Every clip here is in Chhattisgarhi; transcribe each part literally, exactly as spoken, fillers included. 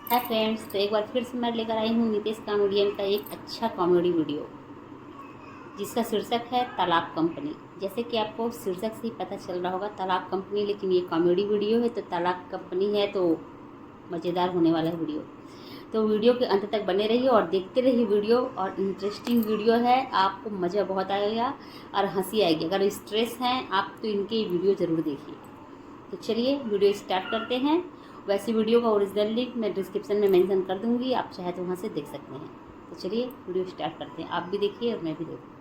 हाय फ्रेंड्स, तो एक बार फिर से मैं लेकर आई हूँ नितेश कॉमेडियन का एक अच्छा कॉमेडी वीडियो, जिसका शीर्षक है तलाक कंपनी। जैसे कि आपको शीर्षक से ही पता चल रहा होगा, तलाक कंपनी, लेकिन ये कॉमेडी वीडियो है, तो तलाक कंपनी है तो मज़ेदार होने वाला है वीडियो। तो वीडियो के अंत तक बने रहिए और देखते रहिए वीडियो, और इंटरेस्टिंग वीडियो है, आपको मज़ा बहुत आएगा और हंसी आएगी। अगर स्ट्रेस हैं आप तो इनके वीडियो ज़रूर देखिए। तो चलिए वीडियो स्टार्ट करते हैं। वैसे वीडियो का ओरिजिनल लिंक मैं डिस्क्रिप्शन में मेंशन कर दूंगी, आप चाहे तो वहाँ से देख सकते हैं। तो चलिए वीडियो स्टार्ट करते हैं, आप भी देखिए और मैं भी देखूँ।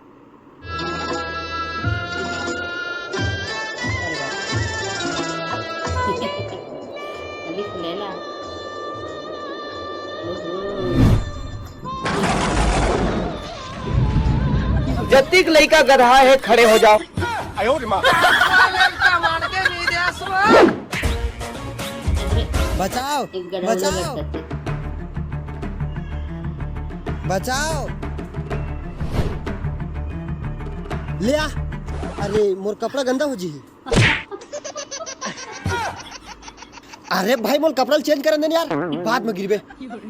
अरे बाप रे। अभी खुलेला। ओहो। जतिक लइका गधा है, खड़े हो जाओ। बचाओ, एक गधा उधर बचाओ, लटकते। बचाओ। ले आ। अरे, मोर कपड़ा गंदा हो जी। अरे भाई, मोर कपड़ा चेंज करन दे न यार, बाद में गिरबे।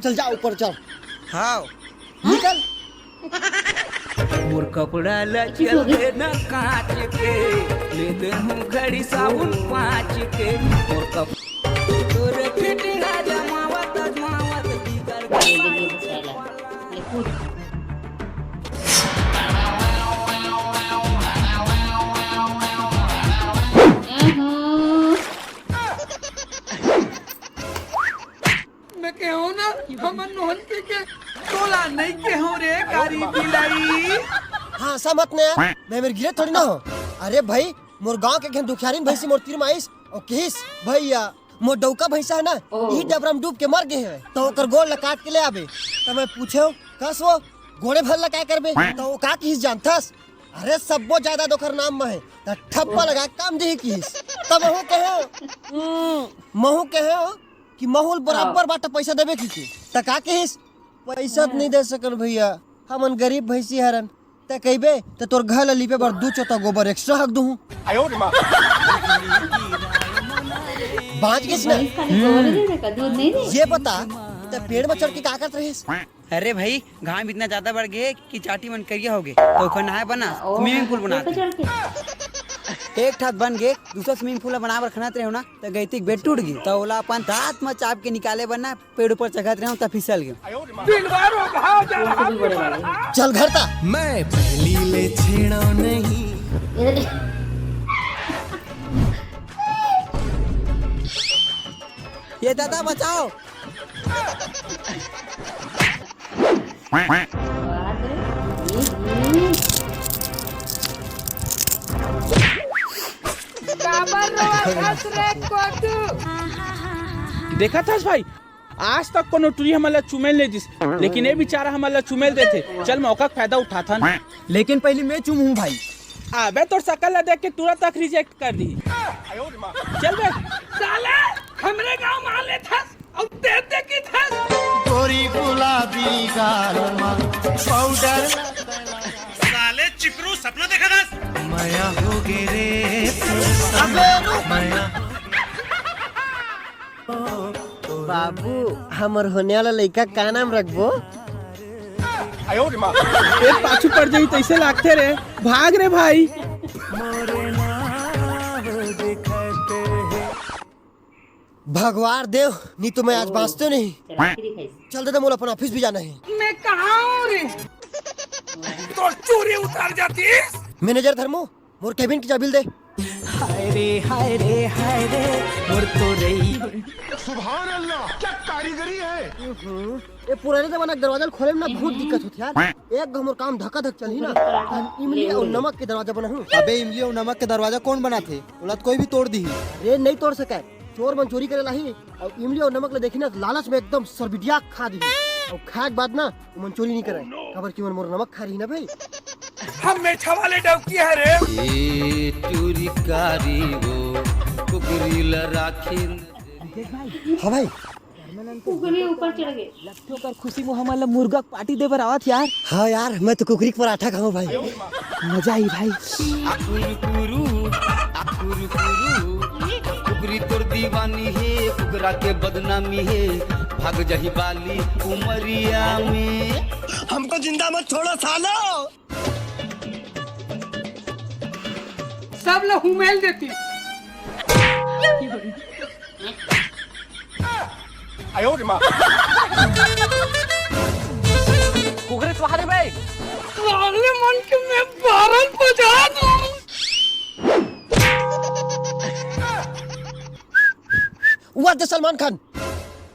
चल जा ऊपर चल। हाँ। निकल। मोर कपड़ा ला चल देना कांच के, ले दे हूँ घड़ी साबुन पाँच के। मोर कप-, तोरे फिटिंग आ जमावत, जमावत बिगड़ गई। ये देखिए, ये तो चला। ये कूद। मैं कहूँ ना, हमन नोहन के, के तोला नहीं कहूँ रे, कारी बिलाई। हाँ, ऐसा मत ने, मैं मेरे गिरे थोड़ी ना हो। अरे भाई, मोर गांव के घेन दुखियारिन भैंसी मोर तीर में आइस और कहिस, "भैया, मोर डौका भैंसा है ना, ओ। यही डबरा में डूब के मर गए है, तो ओकर गोड़ ला काट के ले आबे।" तो मैं पूछे, "कस वो गोड़े भर ला काय करबे?" तो वो का कहिस जानथस? "अरे, सब्बो जायदाद ओकर नाम में है, त ठप्पा लगा के काम देही," कहिस। तब महू कहे, हम्म, महू कहे कि महू ल बराबर हाँ। बाटा पैसा देबे कहिके। त का कहिस, "पैसा त नहीं दे सकन भैया, हमन गरीब भैंसी हरन।" त कहिबे, "त तोर घर ल लिपे बर दू चोता गोबर एक्स्ट्रा हक दूहूं।" बाँच गेस ना? भैंस खाली गोबर दे देगा, दूध नहीं दे? ये बता, त पेड़ में चढ़ के का करत रहिस? अरे भाई, घाम इतना ज्यादा बढ़ गे कि चाटी मन करिया हो गे, त ओखर नहाय बर ना ओ, स्विमिंग पूल पेड़ पे बनात हे। चढ़ के? एक ठात बन गे, दूसरा स्विमिंग पूल बनाए बर खनत रहे हो ना, त गैतिक बेट टूट गे, त ओला अपन दांत म चाप के निकाले बर ना पेड़ ऊपर चघत रहे हो, त फिसल गे। बिलवारो भाव जा रहा। चल घर ता। मैं पहली ले छेड़ा नहीं। ये दादा बचाओ। बाप रे। काबर रोवत हस रे कोटू? देखत हस भाई, आज तक कोनो टुरी हमन ला चुमेल नहीं दिस, लेकिन ये बेचारा हमन ला चुमेल देथे। चल मौका के फायदा उठाथन। लेकिन पहली मैं चुमहूं भाई। अबे तोर शकल ला देख के तुरंत तक रिजेक्ट कर दी। चल बे। साले, हमरे गांव में आ लेथस। अब दे दे की था। गोरी गुलाबी गाल मा पाउडर। साले चिपरू सपना देखा था। मया हो गे रे। अबे रुक। मया। बाबू, हमर होने वाला लइका का नाम रखबो? ए, पाछू पड़ जाई तैसे लागथे रे। भाग रे भाई। भगवान देव, नहीं तो मैं आज बाँचते नहीं। चला के दिखाई। चल दादा, मोला अपन ऑफिस भी जाना है। मैं कहाँ हूँ रे? तो चूरी उतार जाती। मैनेजर धर्मू, मोर केबिन की चाबी दे। हाय रे, हाय रे, हाय रे, मोर तो रही। सुभान अल्लाह, क्या कारीगरी है। ये पुराने जमाना के दरवाजा खोले में ना बहुत दिक्कत होती यार। एक घ मोर काम धक्का धक चलही ना, त इमली और नमक के दरवाजा बनाहूँ। अबे इमली और नमक के दरवाजा कौन बनाथे? ओला तो कोई भी तोड़ दिही। अरे नहीं तोड़ सके, चोर मन चोरी करे लाही। और इमली और नमक ले देखी ना, लालच में एकदम सरबिटिया खा दिही। और खाए के बाद ना, वो मन चोरी नहीं करे, काबर कि मन मोर नमक खा रही ना भाई। हम मेठा वाले डौकी है रे। ए टूरी कारी वो, कुकरी ला राखी। हाँ भाई। कुकरी ऊपर चढ़ गए। लट्ठो कर खुशी में हमन ला मुर्गा के पार्टी दे बर आवत यार। हाँ यार, मैं तो कुकरी के पराठा खाऊं भाई। मजा आई भाई। पूरी तोर दीवानी हे, कुकरा के बदनामी हे, भाग जाही बाली उमरिया में। हमको जिंदा मत छोड़ो सालो। सब ला हुमेल देती। कुकरी स्वाद रे भाई। साले मन के मैं बारह बजा दूं। What the Salman Khan?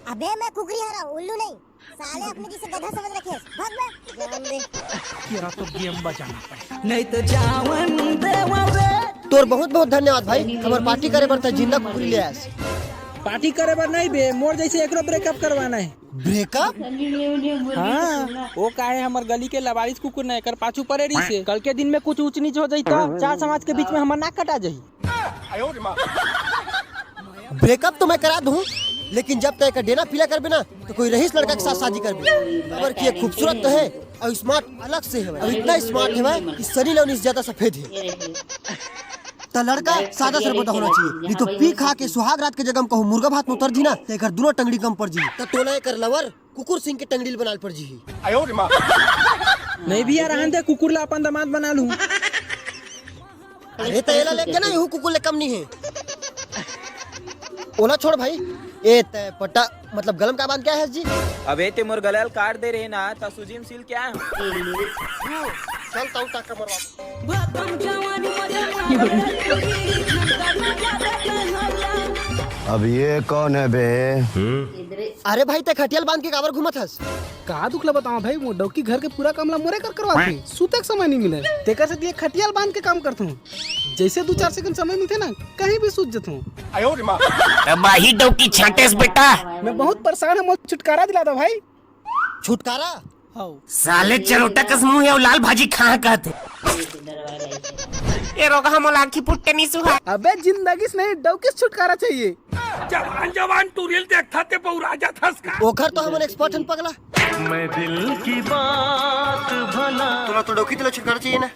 अबे मैं कुकरी हरा, उल्लू नहीं। साले अपने जिसे गधा समझ रखे हैं। भाग बे। जान दे। तेरा तो गेम बजाना पड़ेगा। नहीं तो जावन देवा रे। तोर बहुत बहुत धन्यवाद भाई, हमर पार्टी करे बर त जिंदा कुकरी ले आस। पार्टी करे बर नहीं बे, मोर जैसे एकरो ब्रेकअप करवाना है। ब्रेकअप? हाँ, वो का है, हमर गली के लबारिस कुकुर न एकर पाछू पड़े रही से। कल के दिन में कुछ ऊंच नीच हो जाई तो चार समाज के बीच में हमर नाक कटा जाई। ब्रेकअप तो मैं करा दूं, लेकिन जब तक एकर डेना पीला करबे ना, तो कोई रहीस लड़का के साथ शादी करबे। काबर कि ये खूबसूरत तो है और स्मार्ट अलग से है, और इतना स्मार्ट है कि सनी लियोनी से ज्यादा सफेद है। त लड़का सादा सरबोदा होना चाहिए, नहीं तो पी खा के सुहाग रात के जगह में कहूँ मुर्गा भात में उतर जी ना, तो एकर दोनों टंगड़ी कम पड़ जी। त तोला एकर लवर कुकुर सिंह के टंगड़ी ल बनाल पड़ जी। नहीं भैया, रहन दे, कुकुर ला अपन दामाद बना लूं। अरे त एला लेके ना, यहू कुकुर ले कम नहीं है। ओला छोड़ भाई, ए त पट्टा मतलब गलम का बांध क्या है जी? अबे ते मोर गला ल काट दे रहे ना, त सूजी में सील क्या है? चल ताऊ टाका मरवा। अब ये कौन है बे? अरे भाई, ते खटियाल बांध के काबर घूमत हस? का दुख ला बताओ भाई, वो डौकी घर के पूरा काम ला मोरे कर करवाथे, सुते के समय नहीं मिले, तेकर से ये खटियाल बांध के काम करथूं। जैसे दो चार सेकंड समय मिलथे ना, कहीं भी सूत जथूं। तबाही डौकी छाटेस बेटा। मैं बहुत परेशान हूँ, मोर छुटकारा दिला दो भाई। छुटकारा? हौ। साले चरोटा कस मुंह हे अउ लाल भाजी खा कहत हे। ए रोगहा मोला आँखी फुट्टे नी सुहा। अबे जिंदगी से नहीं, डौकी से छुटकारा चाहिए। जवान जवान टूरी ल देखथा ते बौरा जाथस का? ओखर तो हमन एक्सपर्ट हन पगला। मैं दिल की बात भला। तोला तो डौकी तोला छुटकारा चाहिए ना?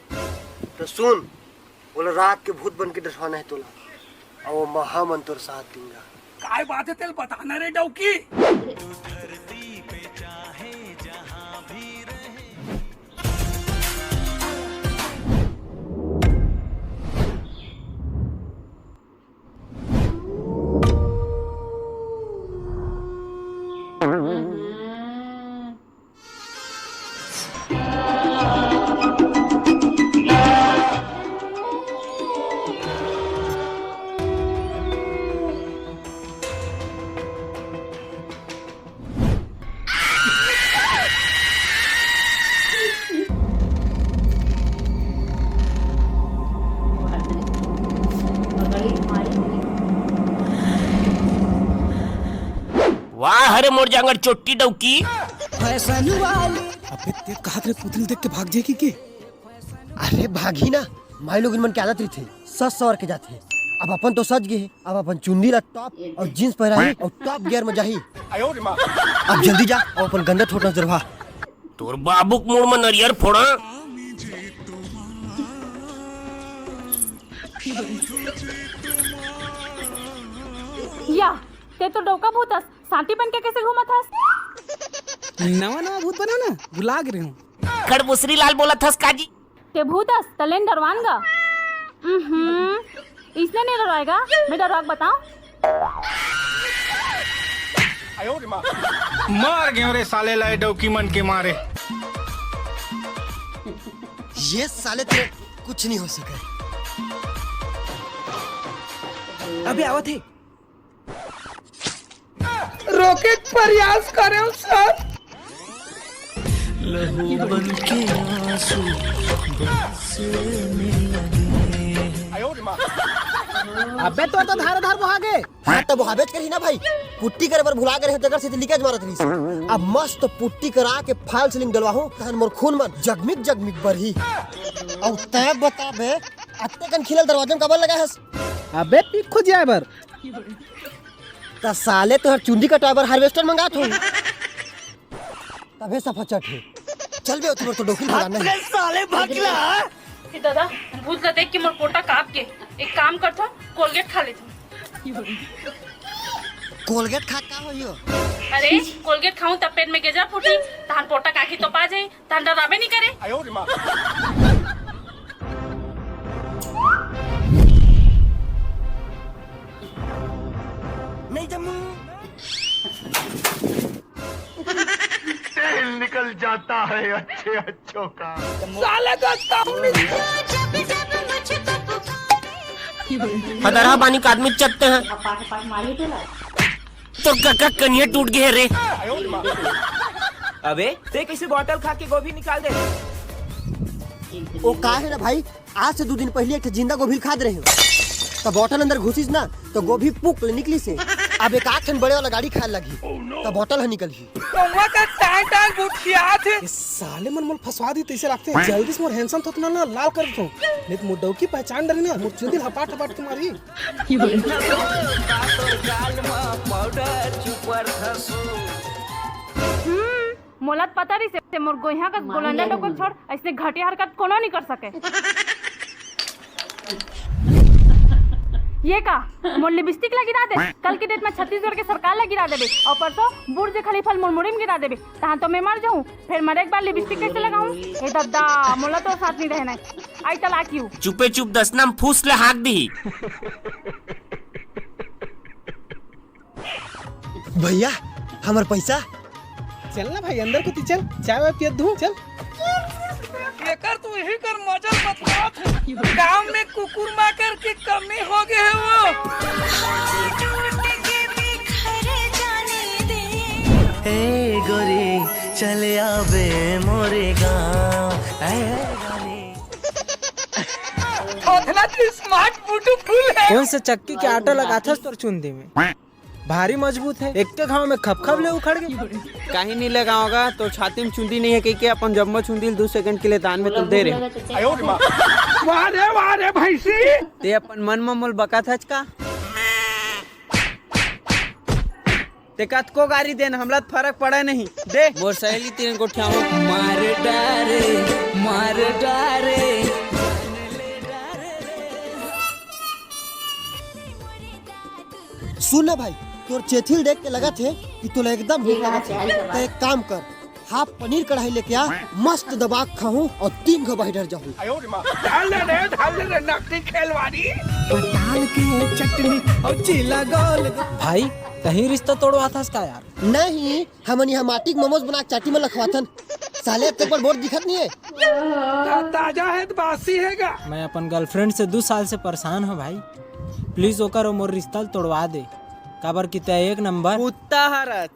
तो सुन, बोला रात के भूत बन के डसवाना है तोला। अउ महा मन तोर साथ दिंगा। काय बात है तेल बताना रे डौकी। वाह, हरे मोर जांगर चोट्टी डौकी। फैशन वाली। अबे ते कहत रे पुतली देख के भाग जाएगी के? अरे भागी ना, माई लोग इनमन के आदत रहिथे, सज सवर के जाथे। अब अपन तो सज गे हे, अब अपन चुंदी ला टॉप अउ जींस पहराही अउ टॉप गियर में जाही। अब जल्दी जा अउ अपन गंदा ठोटना जरवा। तोर बाबू के मुड़ में नरियर फोड़ा। या, ते तो डौका भूत अस, सांटी बन के कैसे घूमत हस? नवा नवा भूत बना ना, भुला गे रहे हूँ। खड़बुसरी लाल बोलत हस काजी। ते भूत अस, तलेन डरवान गा। हम्म, इसने नहीं डरवाएगा, मैं डरवा के बताऊं। मार गयो रे साले ला ए डौकी मन के मारे। ये साले तेरे कुछ नहीं हो सके। अबे आवत हे। रोके के प्रयास करे सर। लहू बन के आंसू बरसने लगे। अबे तो, तो धार धार बहा गे। हाँ, तब हाबेच करही ना भाई, पुट्टी करे बर भुला गे रहे, तेकर से लीकेज मारत रहिस। अब मस्त पुट्टी करा के फॉल्स सीलिंग डलवाहूं, तहन मोर खून मन जगमिग जगमिग बरही। अउ तैं बता बे, अत्ते कन खिलल दरवाजा में काबर लगा हस? अबे पीक खोजे बर। त साले तोहर चुंदी कटाए बर हार्वेस्टर मंगात हो। तभे सफाचट हे। चल बे, ओती बर तो डौकी भगाना हे। अरे साले भगला। ए दादा, भूत ला देख के मोर पोटा कांप के। एक काम करथो, कोलगेट खा लेथो। कोलगेट खा का होइयो? अरे, कोलगेट खाऊं तब पेट में गेजा फूटी, तहन पोटा काकी तो पा जाई, तहन डराबे नहीं करे। नहीं जम्मू। तेल निकल जाता है अच्छे अच्छों का। साले का हदरहा बानी का आदमी चत्ते हैं। तो कका कनिया टूट गए रे। अबे, ते कैसे बॉटल खा के गोभी निकाल दे? ओ का है ना भाई, आज से दू दिन पहले एक ठे जिंदा गोभी खा दे रहे हो, तो बॉटल अंदर घुसिस ना, तो गोभी पुक ले निकलिस हे। अब एक आध ठन बड़े वाला गाड़ी खाए लगी, तो बॉटल ह निकलही। कौवा का टांग टांग गुठियात हे। ये साले मन मोला फंसवा दी तैसे लगथे। जल्दी से मोर हैंडसम थोथना ना लाल कर दो, नहीं तो मोर डौकी पहचान डरी ना, मोर चुंदी ल हपाट हपाट के मारही। हम्म, मोला त पता रहिसे, मोर गोइहा कस गोलंडा डोकन छोड़, अइसने घटिया हरकत कोनो नहीं कर सके। ये का, मोर लिपस्टिक ला गिरा दे? कल के डेट में छत्तीसगढ़ के सरकार ला गिरा देबे, और परसों बुर्ज खलीफा ल मोर मुड़ी में गिरा देबे, तहां तो मैं मर जाऊं। फिर मरे के बाद लिपस्टिक कैसे लगाऊं? हे दादा, मोला तो साथ नहीं रहना है। आई तलाक यू। चुपे चुप दसना में फूस ले हाँक दी। भैया, हमर पैसा। चल ना भाई, अंदर कोती चल, चाय वाय पियत दूं, चल। एकर तो यही कर मजा बतलात हे। गांव में कुकुर माकर के कमी हो गए हे वो। ए गोरी, चले आवे मोरे गांव। ए गोरी। थोथना तो स्मार्ट ब्यूटीफुल है। कौन से चक्की के आटा लगाथस तोर चुंदी में? भारी मजबूत है, एक के घाव में खपखप ले उखड़ गए। कहीं नहीं लगाओगा तो छाती में चुंदी नहीं है कह के अपन जम्मो चुंदी ल दो सेकंड के लिए दान में तुम दे रहे। वाह रे, वाह रे भैंसी। ते अपन मन में मोल बका थच का? ते कतको गारी देन, हमला त फरक पड़े नहीं। दे। मोर सहेली तीन गोठियाओ। मार डारे, मार डारे। सुन ना भाई, तोर चेथिल देख के लगत हे कि तोला एकदम भूख लगत हे। त एक काम कर, हाफ पनीर कढ़ाई लेके आ, मस्त दबा के खाहूं और तीन घो बाहिर जाहूं। डाल दे रे, डाल दे रे, नकली खेलवाड़ी। पताल के चटनी और चीला गोल गोल। भाई, कहीं रिश्ता तोड़वाथस का यार? नहीं, हमन यहाँ माटी के मोमोज बना के चाटी में लखवाथन। साले, तें पर बोर दिखत नहीं है। ता-, ताजा है तो बासी है का? मैं अपन गर्लफ्रेंड से दो साल से परेशान हूँ भाई, प्लीज ओकर और मोर रिश्ता ल तोड़वा दे, काबर कि तैं एक नंबर कुत्ता हरच।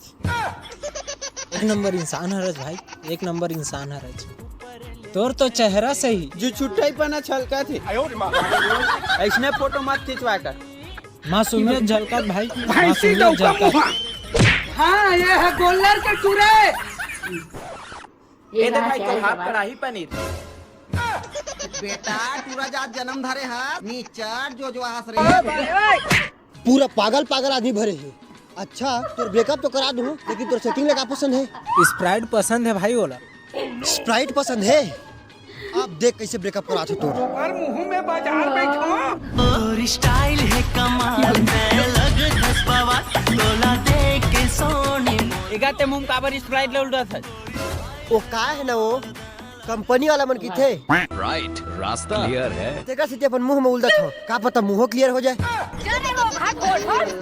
एक नंबर इंसान हरच भाई, एक नंबर इंसान हरच। तोर तो चेहरा सही। जो छुट्टाई पना छलका थे। ऐसने फोटो मत खिंचवा कर। मासूमियत झलकत भाई, भैंसी मासूमियत डौका झलकत। मुहा। हाँ, ये है गोल्लर के टूरे। ए दे भाई, तो हाफ कढ़ाई पनीर। बेटा, टूरा जात जन्म धरे हा, नीचर जो जो आस रही। पूरा पागल पागल आदमी भरे हे। अच्छा, तोर ब्रेकअप तो करा दूँ, लेकिन तोर सेटिंग लगा पसंद है? स्प्राइट पसंद है भाई, ओला। स्प्राइट पसंद है? अब देख कैसे ब्रेकअप करा थे तोर। और मुंह में बाजार बैठो। तोर स्टाइल है कमाल, मैं लग धस बवाल, तोला देख के सोनी। एगा ते मुंह काबर स्प्राइट ले उल्टा था? वो का है ना वो, कंपनी वाला मन की थे। राइट, रास्ता क्लियर है। तेकर सेती अपन मुंह में उल्दा था, का पता मुंह क्लियर हो जाए।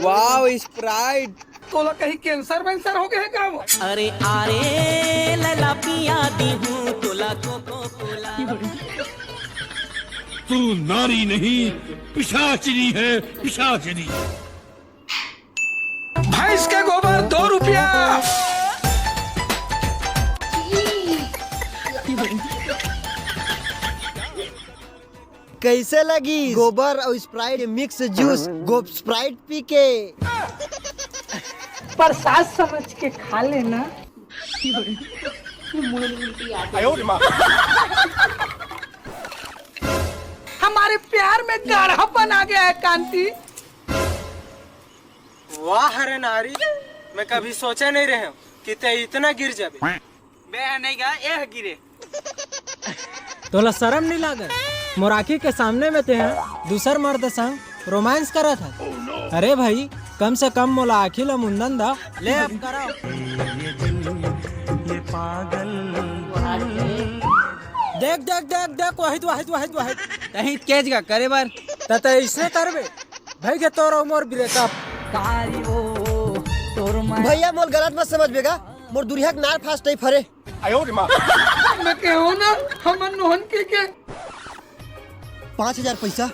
Wow, Sprite. तोला कहीं कैंसर वैंसर हो गए का वो? अरे, अरे, लला पिया दी हूँ तोला कोको कोला। तू नारी नहीं, पिशाचिनी है, पिशाचिनी। भैंस के गोबर दो रुपया। कैसे लगी गोबर और स्प्राइट के मिक्स जूस? गोब स्प्राइट पी के। प्रसाद समझ के खा लेना। हमारे प्यार में गाढ़ापन आ गया है कांति। वाह रे नारी, मैं कभी सोचा नहीं रहे हूँ कि ते इतना गिर जाबे। बे नहीं गा, ए गिरे। तोला शरम नहीं लागे? मोर आँखी के सामने में ते दूसर मर्द संग रोमांस करत है। अरे भाई, कम से कम मोला आँखी ला मुंदन दा। ले अब करा। देख देख देख देख, वही वही वही वही। तहीं केज का करे बर। त त इसने करबे। भाई के तोर अउ मोर ब्रेकअप। भैया मोर गलत मत समझ बेगा, मोर दुरिहा के नार फास टाइप हरे। मैं कहो ना, हमन नोहन के के। पाँच हजार पैसा।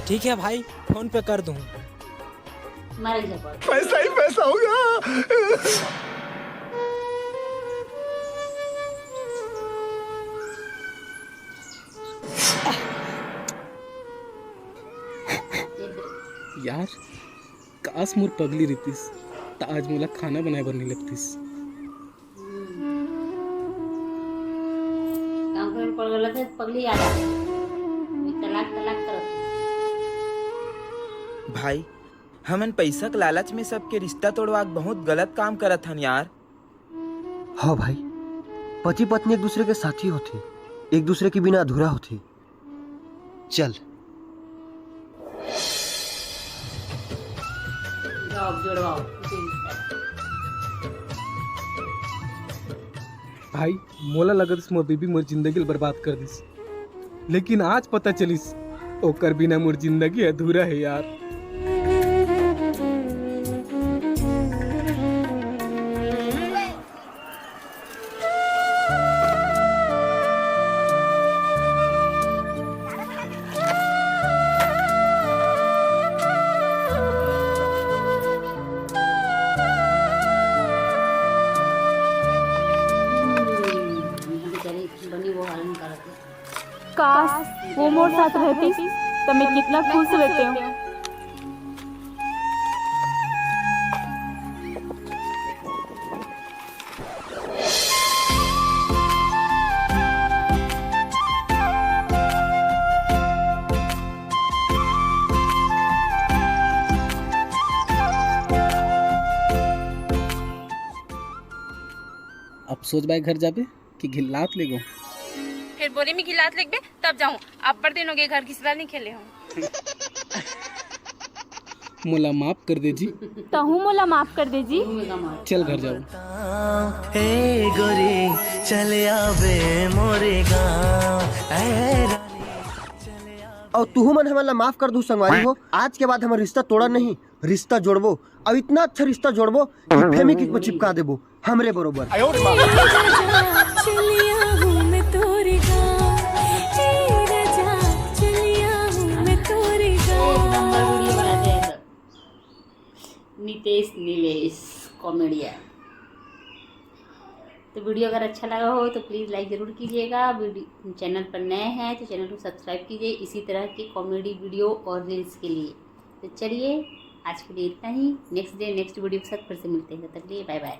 ठीक है भाई, फोन पे कर दूँ। मारे झपट। पैसा ही पैसा होगा। यार, काश मोर पगली रहितिस, त आज मोला खाना बनाए बर नहीं लगतिस। काम करे पड़ गलत है, पगली याद आ गई। तलाक, तलाक करत। भाई, हमन पैसा के लालच में सबके रिश्ता तोड़वा के बहुत गलत काम करत हन यार। हाँ भाई, पति पत्नी एक दूसरे के साथी होथे, एक दूसरे के बिना अधूरा होथे। चल। जाओ, जुड़वाओ। भाई, मोला लगत मोर बीबी मोर जिंदगी ल बर्बाद कर दिस, लेकिन आज पता चलिस ओकर बिना मोर जिंदगी अधूरा है यार। काश वो मोर साथ रहतिस त मैं कितना खुश रहतेंव। अब सोच बाय घर जाबे कि घिल्लात लेगो। फिर बोरी में घिल्लात लेगबे तब जाऊं। अब्बड़ दिन हो गए घर घिसला नहीं खेले हूँ। मोला माफ कर दे जी। तहू मोला माफ कर दे जी। चल घर जाओ। ए गोरी चले आवे मोरे गाँव, ए रानी। और तुहू मन हमन ला माफ कर दू संगवारी हो। आज के बाद हमर रिश्ता तोड़ा नहीं, रिश्ता जोड़बो। अब इतना अच्छा रिश्ता जोड़बो कि फेविक्विक में चिपका देबो हमरे बरोबर। चलिया हूँ मैं तोरे गाँव, ए राजा, चलिया हूँ मैं तोरे गाँव। नितेश नीलेश कॉमेडियन। तो वीडियो अगर अच्छा लगा हो तो प्लीज़ लाइक ज़रूर कीजिएगा। वीडियो, चैनल पर नए हैं तो चैनल को सब्सक्राइब कीजिए इसी तरह के कॉमेडी वीडियो और रील्स के लिए। तो चलिए, आज के लिए इतना ही। नेक्स्ट डे नेक्स्ट वीडियो के साथ फिर से मिलते हैं। तब तक के लिए बाय बाय।